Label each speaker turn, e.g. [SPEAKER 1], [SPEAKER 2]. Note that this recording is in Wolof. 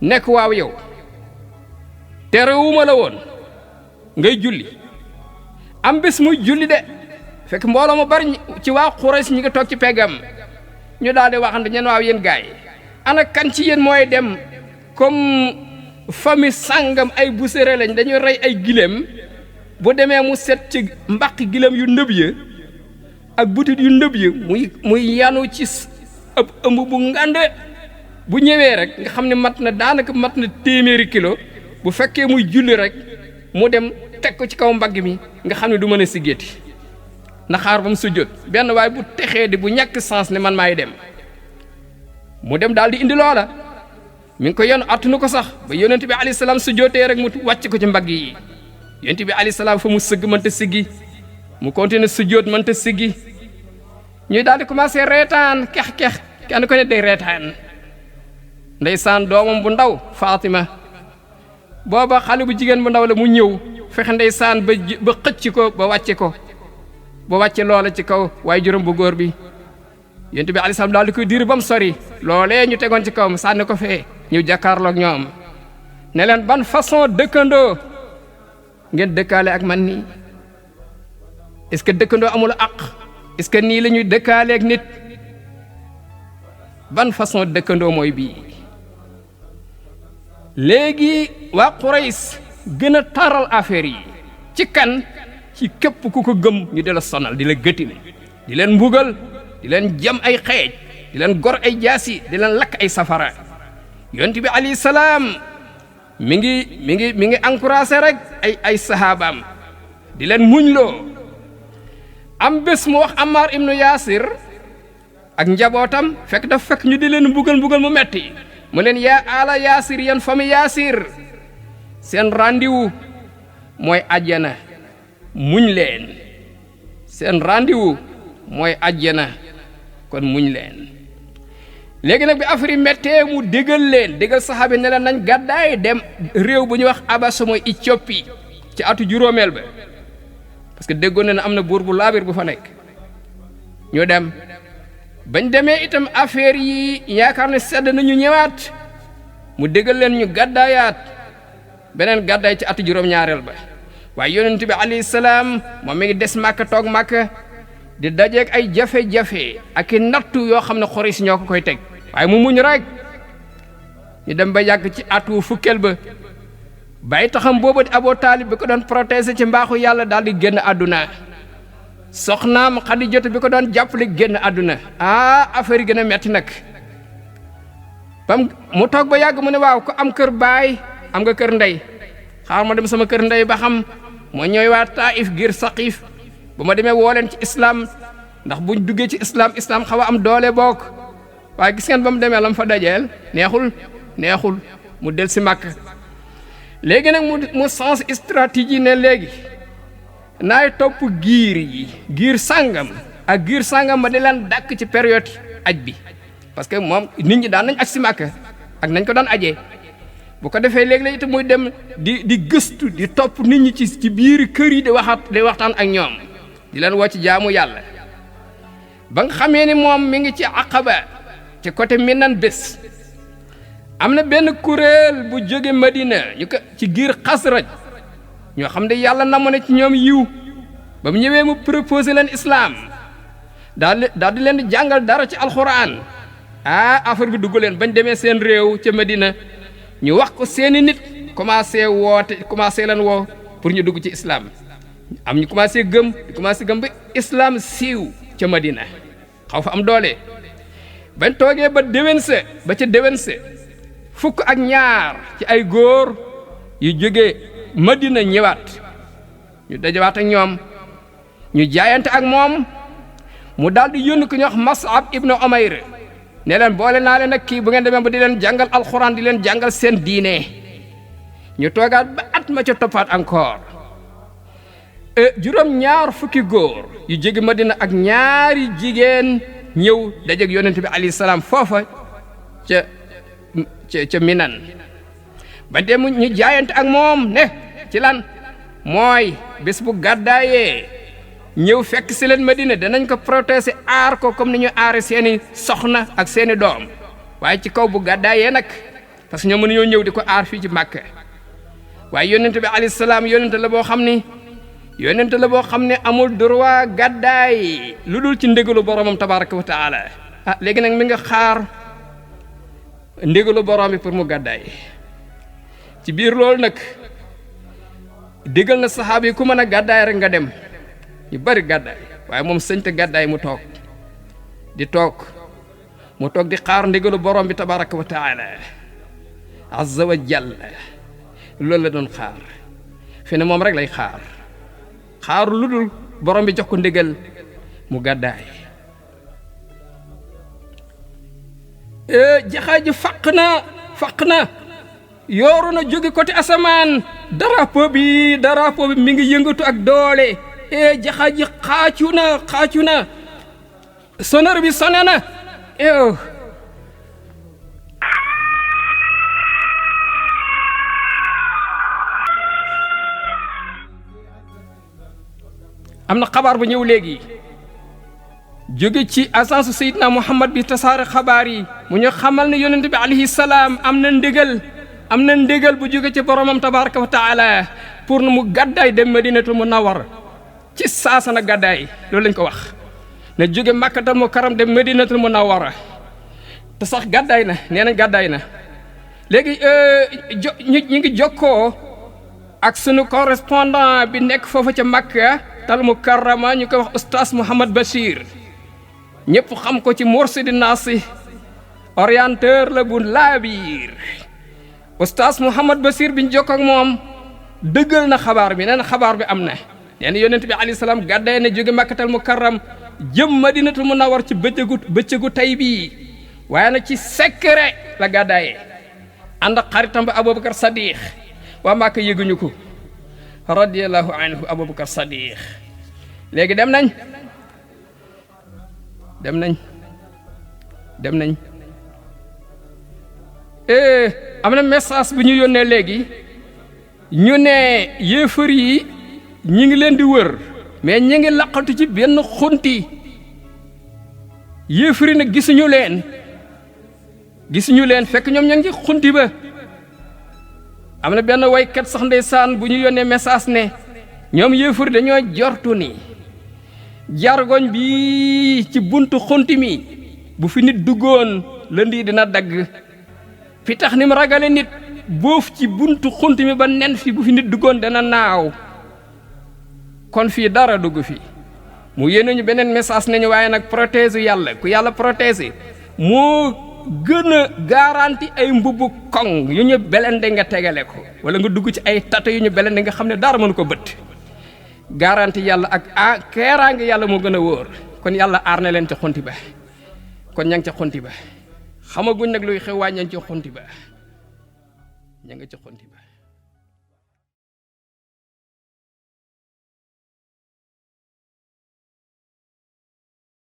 [SPEAKER 1] nekk waaw yow terewuma la woon ngay julli am bés muy julli de fekk mbooloo mu bari ci waa Quraysh ñi nga toog ci peggam ñu daal di waxante ñen waaw yéen gaay ana kan ci yéen mooy dem comme famille sàngam ay busere lañ dañuy rey ay gileem bu demee mu set ci mbaq gileem yu ndëb ya ak butit yu ndëb ya muy yanu ci ëpp ëmb bu ngande bu ñëwee rek nga xam ne mat na daanaka mat na 100 kilo bu fekkee muy julli rek mu dem teg ko ci kaw mbagg mi nga xam ne du mën a siggeeti na xaar ba mu sujjóot benn waay bu texee di bu ñàkk sens ne man maay dem mu dem daal di indi loola mi ngi ko yoon attunu ko sax ba yonent bi alayhi salaam sujjóotee rek mu wàcc ko ci mbagg yi yonent bi alayhi salaam fa mu sëgg mënta siggi mu continuer sujjóot mënta siggi ñuy daal di commencé reetaan kex kenn ko ne day reetaan ndeysaan doomam bu ndaw Fatima booba xale bu jigéen bu ndaw la mu ñëw fexe ndeysaan ba xëcc ko ba wàcce loola ci kaw waaye juróom bu góor bi yonent bi alayhi salaam daal di koy diir ba mu sori loolee ñu tegoon ci kaw mu sànni ko fee ñëw jàkkaarloog ñoom ne leen ban façon dëkkandoo ngeen dëkkaale ak man nii est-ce que dëkkandoo amul àq est-ce que nii la ñuy dëkkaaleeg nit ban façon dëkkandoo mooy bii léegi waa Quraysh gën a taral affaire yi ci kan ci képp ku ko gëm ñu di la sonal di la gëtine di leen mbugal di leen jam ay xeej di leen gor ay jaasi di leen lakk ay safara yonent bi alayhi salaam mi ngi encouragé rek ay sahabaam di leen muñloo am bés mu wax Ammar ibnu Yaasir ak njabootam fekk ñu di leen mbugal mu metti mu leen yaa ala Yaasir yéen famille Yaasir seen rendez-vous mooy àjjana muñ leen seen rendez-vous mooy àjjana kon muñ leen léegi nag bi affaire yi méttee mu déggal saxaabi ne leen nañ gàddaay dem réew bu ñuy wax Abasa mooy Éthiopie ci atu juróomeel ba parce que déggoon na ne am na buur bu laabir bu fa nekk ñu dem bañ demee itam affaire yi yaakaar ne sedd nañu ñëwaat mu déggal leen ñu gàddaayaat beneen gàddaay ci atu juróom-ñaareel ba waaye yonent bi alayhi salaam moom mi ngi des Màkka toog Màkka di dajeeg ay jafe-jafe ak i nattu yoo xam ne Quraysh ñoo ko koy teg waaye mu muñ rek ñu dem ba yàgg ci atu fukkeel ba bàyyi taxam boobu di Abu Taalib bi ko doon protéger ci mbaaxu yàlla daal di génn àdduna soxnaam Xadijatu bi ko doon jàppale génn àdduna affaire yi gën a metti nag bam mu toog ba yàgg mu ne waaw ko am kër baay am nga kër ndey xaar ma dem sama kër ndey ba xam moo ñooy waa Taif ngir Saqif bu ma demee woo leen ci islam ndax buñ duggee ci islam xaw a am doole bokk waaye gis ngeen ba mu demee lam fa dajeel neexul mu del si Makka léegi nag mu sens stratégie ne léegi naay topp giir sàngam ak giir sàngam ma di leen dàkk ci période aj bi parce que moom nit ñi daan nañ aj si Makka ak nañ ko daan ajee bu ko defee léegi-léegi itam muy dem di gëstu di topp nit ñi ci biir kër yi di waxtaan ak ñoom di leen woo ci jaamu yàlla ba nga xamee ni moom mi ngi ci Aqaba ci côté Minan bés am na benn kuréel bu jóge Madina ñu ko ci giir Xasraj ñoo xam ne yàlla namm na ci ñoom yiw ba mu ñëwee mu proposé leen islam daal di leen di jàngal dara ci alxuraan affaire bi dugg leen bañ demee seen réew ca Madina ñu wax ko seeni nit commencé leen woo pour ñu dugg ci islam am ñu commencé gëm ba islam siiw ca Madina xaw fa am doole bañ toogee ba déwén sa fukk ak ñaar ci ay góor yu jógee Madina ñëwaat ñu dajawaat ak ñoom ñu jaayante ak moom mu daal di yónni ko ñu wax Mus'ab ibnu Umayr ne leen boole naa leen ak kii bu ngeen demee ba di leen jàngal alxuraan di leen jàngal seen diine ñu toogaat ba at ma ca toppaat encore juróom ñaar fukki góor yu jóge Madina ak ñaari jigéen ñëw dajeeg yonent bi alayhi salaam foofa ca Minan ba dem ñu jaayante ak moom ne ci lan mooy bés bu gàddaayee ñëw fekk si leen Madina danañ ko protéger aar ko comme ni ñu aare seeni soxna ak seeni doom waaye ci kaw bu gàddaayee nag parce que ñoom mënuñoo ñëw di ko aar fii ci Màkka waaye yonent bi alayhi salaam yonent la boo xam ne amul droit gàddaay lu dul ci ndégalu boromam tabaraka wa taala léegi nag mi nga xaar ndégalu borom bi pour mu gàddaay ci biir loolu nag déggal na saxaaba yi ku mën a gàddaay rek nga dem ñu bari gàddaay waaye moom sëñte gàddaay mu toog di xaar ndégalu borom bi tabaraka wa taala azza wa jalla loolu la doon xaar fi ne moom rek lay xaaru lu dul borom bi jox ko ndégal mu gàddaay jaxaaji faq na yooru na jóge côté asamaan drapeau bi mi ngi yëngatu ak doole jaxaaji xaacu na sonore bi sone na am na xabaar bu ñëw léegi jóge ci agence Seydina Muhammad bi tasaare xabaar yi mu ñu xamal ne yonent bi alayhi salaam am na ndégal bu jóge ci boromam tabaraka wa taala pour mu gàddaay dem Madinatul Munawwar ci saasa na gàddaay loolu lañ ko wax ne jóge Makkatal Mukarram dem Madinatul Munawwara te sax gàddaay na nee nañ gàddaay na léegi ñu ngi jokkoo ak sunu correspondant bi nekk foofu ca Makkatal Mukarrama ñu koy wax oustaz Mouhamad Bachir ñëpp xam ko ci Mourchid Nasih orienteur la bu laabiir oustaz Mouhamad Bachir bi ñu jokkoo ak moom dëggal na xabaar bi nee na xabaar bi am na nee na yonent bi alayhi salaam gàddaay na jóge Makkatal Mukarram jëm Madinatul Munawwar ci bëccëgu tey bii waaye nag ci secret la gàddaayee ànd ak xaritam ba Aboubacar Sadiq waa Màkka yëguñu ko radiyallahu anhu Aboubacar Sadiq léegi dem nañ am na message bu ñu yónnee léegi ñu ne yéefar yi ñi ngi leen di wër mais ñi ngi laqatu ci benn xunti yéefar yi nag gisuñu leen fekk ñoom ña ngi ci xunti ba am na benn waykat sax ndeysaan bu ñu yónnee message ne ñoom yéefar dañoo jortu ni jargoñ bi ci buntu xunti mi bu fi nit duggoon lënd yi dina dagg fi tax ni mu ragale nit boof ci buntu xunti mi ba nen fi bu fi nit duggoon dana naaw kon fii dara dugg fi mu yéene ñu beneen message nañu waaye nag protéger yàlla ku yàlla protéger moo gën a garanti ay mbubbu koŋ yu ñu belende nga tegale ko wala nga dugg ci ay tata yu ñu belende nga xam ne dara mënu ko bëtt garanti yàlla ak keeraange yàlla moo gën a wóor kon yàlla aar na leen ca xunti ba kon ña ngi ca xunti ba xamaguñ nag luy xew waa ña ngi ca xunti ba ña nga ca xunti ba